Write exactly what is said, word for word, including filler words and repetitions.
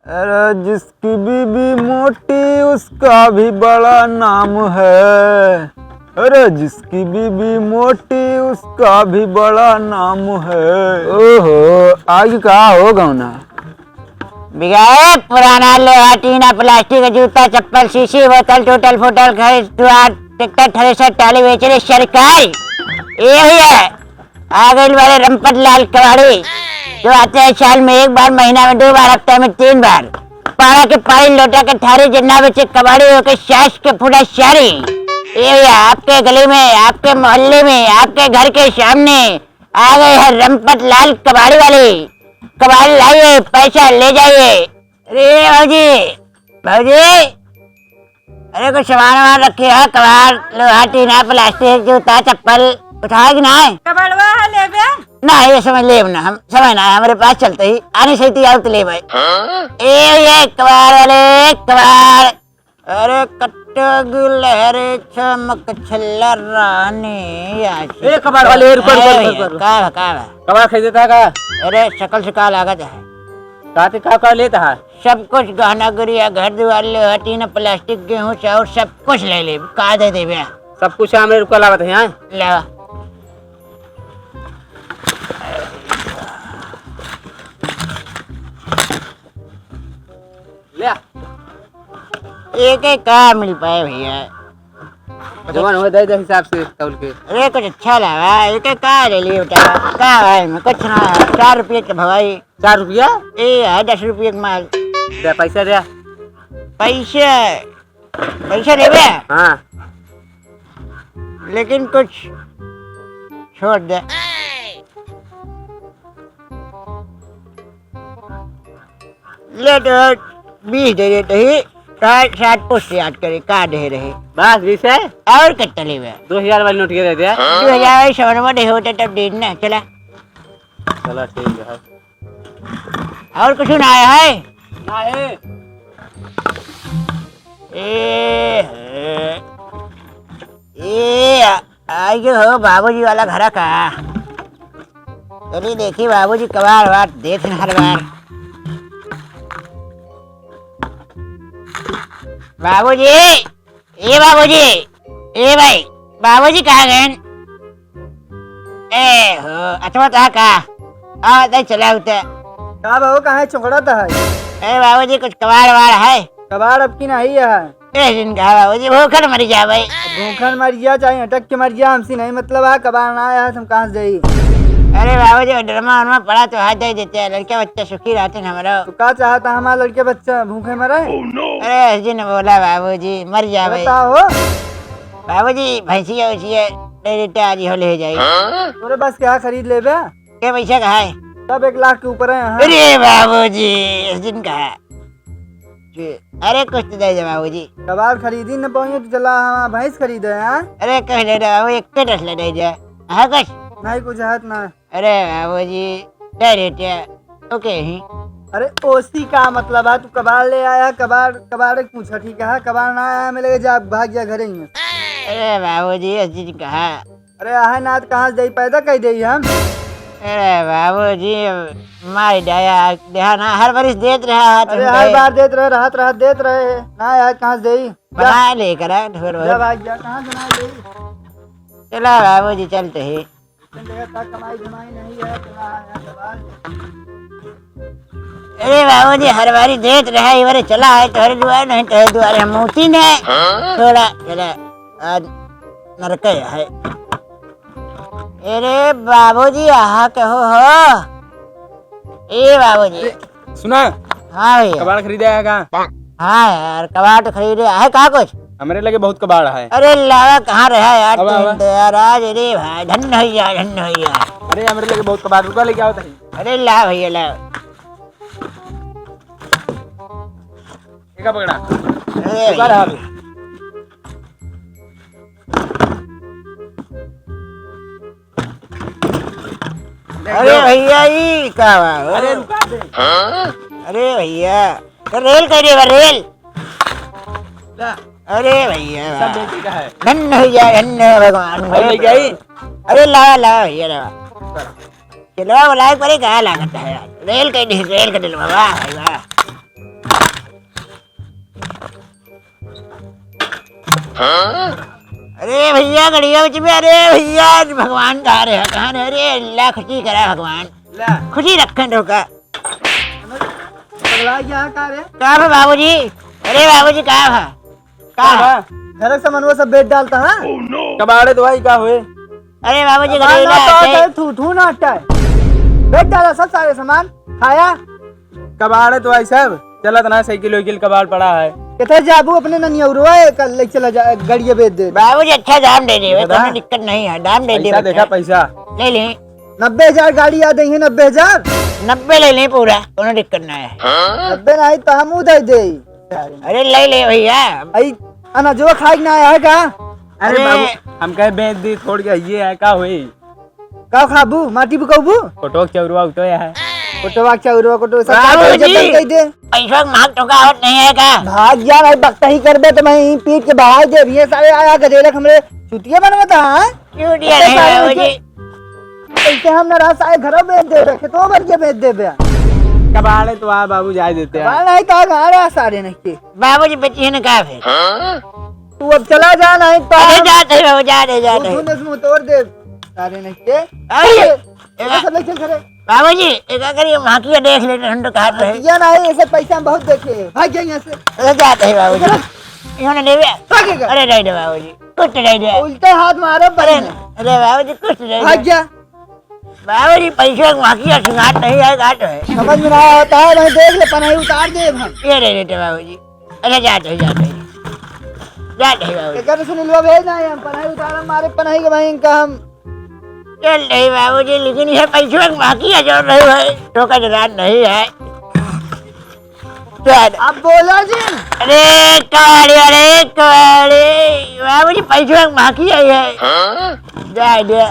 अरे जिसकी बीबी मोटी उसका भी बड़ा नाम है। अरे जिसकी बीबी मोटी उसका भी बड़ा नाम है। ओहो, आज का हो गौना? बिगाए पुराना लोहा, टीना, प्लास्टिक, जूता, चप्पल, शीशी, बोतल, टूटल फूटल घर, दुआर, ट्रैक्टर, थ्रेसर, टाली बेच रहे सरकार। ये ही है। आ गइल बाड़े रमपत लाल कबाड़ी, जो आते हैं साल में एक बार, महीना में दो बार, हफ्ते में तीन बार। पाड़ा के पाड़ी, लोटा के थारी, जे ना बेचे कबाड़ी, ओके सास के फूटा सारी। ये भैया, आपके गली में, आपके मोहल्ले में, आपके घर के सामने आ गए हैं रमपत लाल कबाड़ी वाले। कबाड़ी लाइए, पैसा ले जाइए। अरे भौजी, भौजी, अरे कुछ सामान वामान रखे है, कबाड़, लोहा, टीना, प्लास्टिक, जूता, चप्पल, कुछ है कि ना है? कबाड़वा है लेबे? ना, ये समय लेब ना, हम समय ना है, हमरे पास चलते ही आने से ही आउत लेब है। हाँ? ए, ये कबाड़ वाले, कबाड़। अरे कट्टा गुल है रे, चमक छल्ला रानी आशिक। ए, कबाड़ वाले, रुको, रुको, अरे रुको, रुको, रुको। का बा, का बा? कबाड़ खरीदे था का? अरे, शकल से का लागत है? का ते का, का लेता है? सब कुछ गहना गुरिया, घर दुआर, लोहा टीना, प्लास्टिक, गेहूं, चाउर, सब कुछ ले ले, का दे देबे? सब कुछ हमरे रुका लागत है, हाँ? ले। ले। एक एक का मिल पाए भैया? जवन हो दे दे हिसाब से तौल के। अरे कुछ अच्छा लावा, एक एक का ले लिए बेटा? का है में कुछ ना है, चार रुपये के भवाई। चार रुपया? ए है दस रुपये के माल। दे पैसा दे। पैसे, पैसे देबे? हाँ। लेकिन कुछ छोड़ दे। ले तो बीस दे देते ही, साठ, साठ पुष्ट याद करे, का दे रहे? बस बीस है? और कितना लेबे? दो हजार वाली नोट के दे दे। दो हजार वाली सवनवा दे होते तब दे ना, चला। चला ठीक है। और कुछ ना आया है? ना है। ए, ए, आ, आई गयो हो बाबूजी वाला घरा का। चली देखी बाबूजी कबाड़ वाट देत हैं हर बार। बाबूजी, ए बाबूजी, ए भाई, बाबूजी कहाँ गए? ए हो, अथवा तो का? आ, दे चला उते। का बाबू, काहे चोकड़त है? ए बाबूजी, कुछ कबाड़ वाड़ है? कबाड़ अब की नहीं है। ए, जिन कहा बाबूजी, भूखन मर जा भाई। भूखन मर जा, चाहे अटक के मर जा, हमसे नहीं मतलब है, कबाड़ ना आया है, हम कहाँ से जाई? अरे बाबूजी, वो ड्रामा उनमा पड़ा तो हाथ दे देते हैं, लड़के बच्चे सुखी रहते हैं हमारा। तो का चाहता हमारा लड़के बच्चा भूखे मरे? अरे, जिन बोला बाबूजी, मर जा भाई। बताओ। बाबूजी, भैंसिया उसिया ले लेते, आज ही हो ले जाई। तोरे बस क्या खरीद लेबे? के पैसा का है? सब एक लाख के ऊपर है, हाँ। अरे बाबूजी, जिन कहा। जी। अरे कुछ तो दे दे बाबूजी। कबाड़ खरीदी न पाऊंगे तो चला हम भैंस खरीदे, हाँ? अरे कह दे दे बाबू, एक के दस ले दे दे। हाँ कुछ? नहीं कुछ हाथ ना। अरे बाबूजी, दे देते। ओके ही। अरे ओसी का मतलब है, तू कबाड़ ले आया, कबाड़, कबाड़ के पूछा, ठीक है, हाँ? कबाड़ ना आया, मिले जा, भाग जा घरे ही। अरे बाबूजी, ऐसी कहा। अरे आहे ना तो कहाँ से देई, पैदा कई देई हम। अरे बाबूजी, माई दया, देहा ना, हर बरिस देत रहा हाथ अरे में। हर बार देत रहे, रहत रहत देत रहे, ना यार कहाँ से देई? बना ले करा, ढोर जा वोर। भाई जा, कहाँ से ना देई? चला बाबूजी, चलते ही। इतने जगह तक कमाई धमाई नहीं है, चला यार, चला। अरे बाबूजी, हर बारी देत रहे, ये बारी चला है, तोहरे दुआरे नहीं, तोहरे दुआरे हम मूती ने। हाँ? थोड़ा, चला, आज नरके है। अरे बाबूजी, आहा कहो हो। ए बाबूजी। अरे, सुना? हाँ भैया। कबाड़ खरीदे आया का? हाँ यार, कबाड़ तो खरीदे। है का कुछ? हमरे लगे बहुत कबाड़ है। अरे लावा, कहाँ रहा यार अब तू आवा। तो यार, आज रे भाई, धन्य हो जा, धन्य हो जा। अरे, हमरे लगे बहुत कबाड़, रुका, लेके आओ तनी। अरे ला भैया, ला। एका पकड़ा। अरे रुका भैया। रहा अभी। अरे भैया, ई का बा हो? अरे रुका दे। अरे भैया, तो रेल कह दे बा, रेल। ला। अरे भैया, सब बेटी का है। धन्य हो जाए, धन्य हो भगवान। और ले जाई? अरे ला, ला भैया, ला। चलो, बुलाए पड़े, का लागत है यार? रेल कह दे, रेल कह दे, वाह भाई, वाह। अरे भइया, गड़िया बिच में, अरे भइया, भगवान कहाँ रहे, कहाँ रहे? अरे अल्लाह, खुशी करा भगवान, ले। खुशी रखें तोका। पगला गया का रे? का भा बाबूजी? अरे बाबूजी, का भा? का का भा? भा? घर के सामानवा सब बेच डालता है? कबाड़े तो भाई का होए? अरे बाबूजी, कबाड़ गड़िया ना ना आता है। है, थू, थू ना आता है। बेच डाला सब सारे सामान, खाया। कबाड़े तो भाई सब, चलत ना साइकिल वाइकिल कबाड़ पड़ा है। किथे जाबू अपने ननियौरवा, कल ले चला जा, गड़िया बेच दे। बाबूजी, अच्छा दाम दे देवे, बता। कोनो दिक्कत नहीं है, दाम दे पैसा देवे, देखा, अच्छा। पैसा। ले ले। नब्बे हजार गाड़ी आ गई है, नब्बे हजार। नब्बे ले ले पूरा, कोनो दिक्कत नहीं है। नब्बे नहीं तो हम उदय दे। अरे ले ले भइया। आई अनाजवा खाए के ना आया है का? अरे अरे। बाबू, हम कहे बेच दी, थोड़ के ये है, का होई? का खाबू? माटी बुकौबू? कोटवा के चौरवा उतो है। कोटवा के चौरवा, कोटवा सब बाबूजी। जतन कई दे। पैसा मांग तो का आवत नहीं है का? भाग जा भाई, बकता ही करबे तो मैं यहीं पीट के बहाई दे। ये सारे आया गदेलक हमरे चुतिया बनवता है। चुतिया अरे नहीं सारे बाबूजी। ऐसे, ऐसे हम ना रहा, सारे घरों बेच दे, खेतों भर के बेच दे बे। कबाड़े तो आ बाबू, जाए देते हैं। कबाड़ नहीं तो आ, कहाँ रहा सारे नहीं के? बाबूजी, बेची है ना का फिर? तू अब चला जा, नहीं तो अरे हम जाते रहो, जा दे, जा दे। धुन इसमें तोड़ दे, सारे नहीं के। अरे, अरे, ए, ये सब ले चल घरे। बाबूजी, एक करिए, वहाँ की देख लेते, हम तो कहा तो है। ये ना है, ऐसे पैसा हम बहुत देखे। भाग जा यहाँ से। अरे जाते हैं बाबूजी। इन्होंने देवे। भागेगा। अरे नहीं दे बाबूजी, कुछ नहीं दे। उल्टे हाथ मारो अरे, पहले। अरे बाबूजी, कुछ नहीं भाग दे। जा। बाबूजी, पैसे वहाँ की असिंगार नहीं है, घाट है। समझ में ना आता है, वहीं देख ले, पनाही उतार दे हम। ये रहे बेटे बाबूजी। अरे जाते हैं, जाते हैं। जाते हैं बाबूजी। एकर सुनीलवा भेज ना, हम पनाही उतार मारे, पनाही के भाई इनका हम। चल रही बाबूजी, लेकिन ये पैसे बाकी है जो नहीं है, तो का जगह नहीं है। चल। अब बोला जी। अरे कबाड़ी, अरे कबाड़ी, बाबूजी पैसे बाकी है ये। हाँ? जा दे।